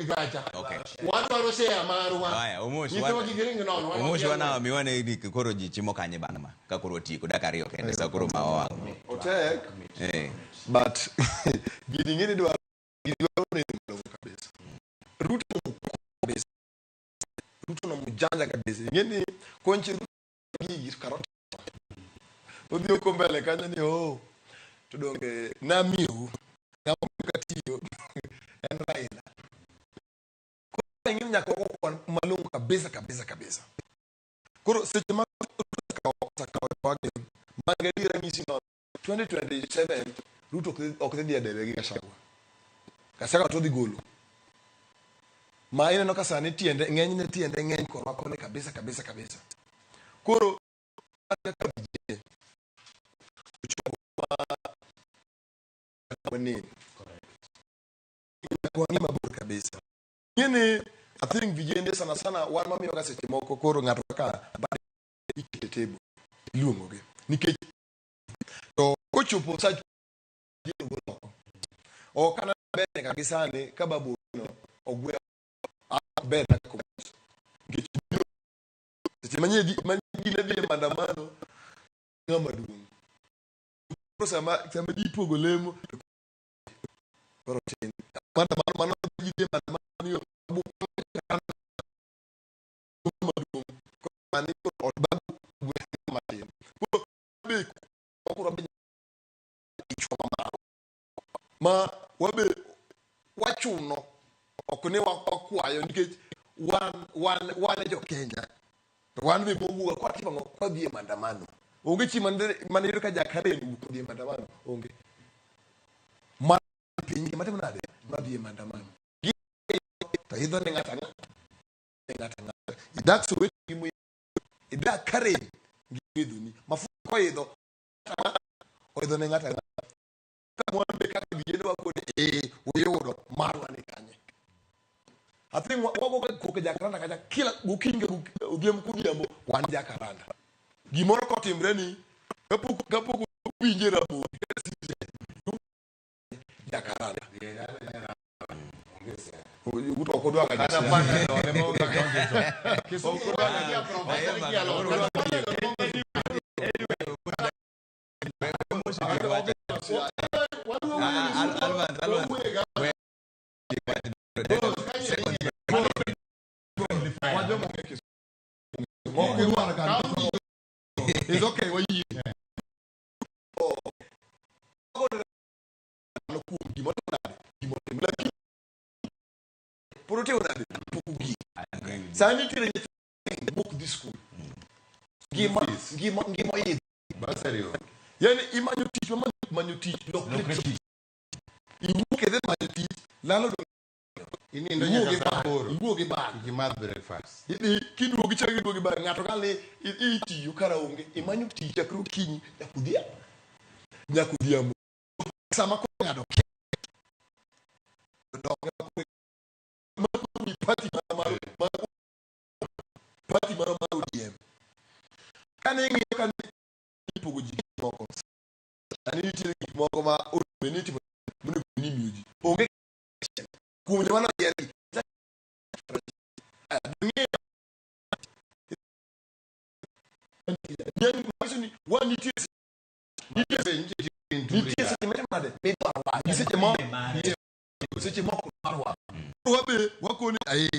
kacha. Okay. Wadwaro share marwa. Haya, Omosh, Nyithiwa kik ring nono. Wan Omosh ok wana miwane ni koro ji chimo kanye bang' ma ka koro otieko dakika 2 kende sa koro ma owang'. Otek, Eh. but gini ing'e ni dwaro gini dwaro neno malong'o kabisa. Ruto kabisa. Ruto no mjanja kabisa. Ing'e ni konchi Ruto gigi karot. Odhi oko mbele kanyo ni oh to donge namiyou ng'ama katiyo en Raila. Koro ing'e ni nyaka wago kwan malong'o kabisa kabisa kabisa. Koro seche ma osekawo wagi mag adiera nyisi no 2027 Ruto ok dhi e debe gi Gachagua. Gachagua to dhi golo. Ma ineno ka sani tiende ng'enyne tiende ng'eny korwa koni kabisa kabisa kabisa. Koro kaka vijana ochopo ma nini nyaka wang'i mabor kabisa. Ng'eni I think vijende sana sana wan mamiyo ga seche moko koro ng'ato kaka ikete table iluongo gi nikech to kochopo sa gol oko ok kana ber nyaka gi sani ka babu no ogwe ber na kaka nikech biro seche manye ji ma ji ne dhi e maandamano ng'ama duong' koro sama ji pogo lemo to koro tin maandamano mano ji dhi e maandamano yo babu maduong' koro sani koro ot babu matin koro be koro be ichwa mamalo ma wabe wachuno ok ni wakwayo nikech wan e jo Kenya to wan be mowuok kwatimo ang'o kwadhi e maandamano onge chi mane yudo ka jakaren owuok odhi e maandamano onge ma piny matimo nade madhi e maandamano to idho ne ng'ato ang'ata ne ng'ato ang'ata idak Soweto gi idak Karen gi muidhoni mafuta koidho oidho ne ng'ato ang'ata ka mwan be kaka vijende wakone eh uyudo marwa ni kanye I think wago ga koke Jakaranda kacha kila gokinyi ka odhiambo kodhiambo wan Jakaranda gimoro kotimre ni kapok winje Ramogi kata Citizen Jakaranda Uto ok odwa ga Kata josiasa. panda dole ma onge donjo. Kisumu odwa ga professor gi alot. Kata panda dole ma onge. Alvance, Alvance. Wajoma onge Kisumu. Ok idwar ga It's okay, wayie. Mano kuom gima otimo nade, gima otimo. Lakini pod otimo nade, pok ogik. Sani nitiere nyithindo mok dhi skul. Ngima, ngima, ngima oidho. Bursary onge. Yani imanyo tich, ma manyo tich, lokre Lokre tich. Iwuok idhi manyo tich, lalo dong Inindo iwuok nyaka gi saa bag, aboro. iwuok gi bag. Kik imadh breakfast. Idhi kiduogo ichako iduogo gi bag, ng'ato kal ni itiyo kara onge, imanyo tich chakre okinyi nyaka odhiambo. Nyaka odhiambo. Sama koro ng'ado donge ma koro party mar party mar ODM. Kane ing'iyo kane ipogo ji gik moko, sani nitiere gik moko ma onego ni itimo monego bed ni imiyo ji. Onge kuom joma noyier gi. Manyiso ni wan nitie nitie seche matimo nade midwarwa gi seche mo seche moko dwarwa. Wabe wakoni ai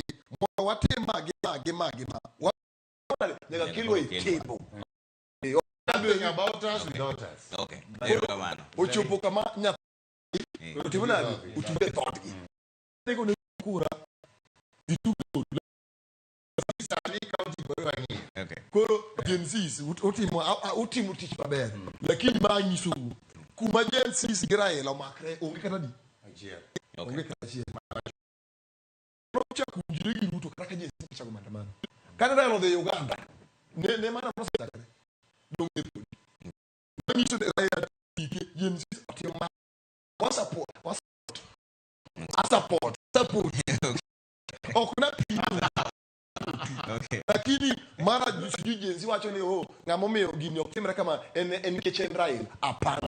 mondo watim ma gi ma gi ma gi ma. Nyaka kelwa e table. Nothing about us without us. Okay. Erokamano. Ochopo kama nyathi otimo nade otuge e dhoodgi. Nego ne kura gitugo Sani county koro wang'iyo. Okay. Koro Gen Zs utimo tich maber lakini ma anyisou kuma Gen Zs gi Raila omakre onge kata di Achiel. onge kata achiel. Nochako winjre gi Ruto kata ka Gen Z ochako maandamano. Kane Raila odhi Uganda ne maandamano osechakre donge podi. Manyiso ni Raila tike Gen Z otimo ma wa support wa support a support support ok na pimo Okay. lakini mara sijui Gen Z wacho ni oh ng'ama omiyo gini ok timre kama en nikech en Raila hapana.